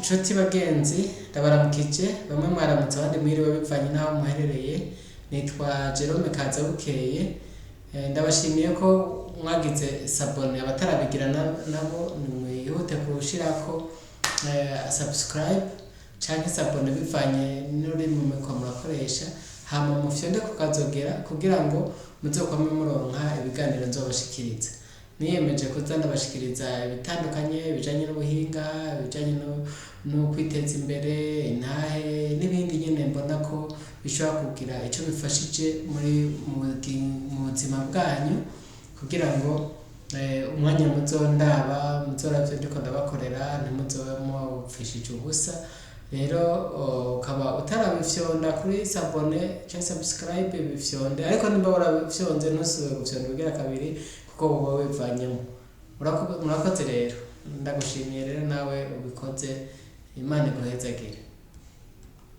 Nshuti bagenzi, ndabaramukije. Bamwe mwaramutse, abandi mwiriwe, bivanye n'aho muherereye. Nitwa Jerome Kazabukeye. Ndabashimiye ko mwagize s'abonner. Abatarabigira nabo nimwihute kushirako subscribe canke s'abonner, bivanye n'ururimi muriko murakoresha, hama mufyonde kukazogera kugira ngo muzokwame muronka ibiganiro nzobashikiriza. Niyemeje kuza ndabashikiriza ibitandukanye bijanye n'ubuhinga, ibijanye no kwiteza imbere, intahe n'ibindi nyene mbona ko bishobora kugira ico bifashije muri mu buzima bwanyu, kugira ngo umwanya muzondaba, muzoravye ndiko ndabakorera, ntimuzobe mupfishije ubusa. Rero ukaba utarabifyonda kuri s'abonner canke subscribe, bifyonde. Ariko nimba warabifyonze, ntusubire gufyonda ubugira kabiri kuko woba wivanyemo. Murakoze rero, ndagushimiye rero nawe ubikoze. Imana iguhezagire.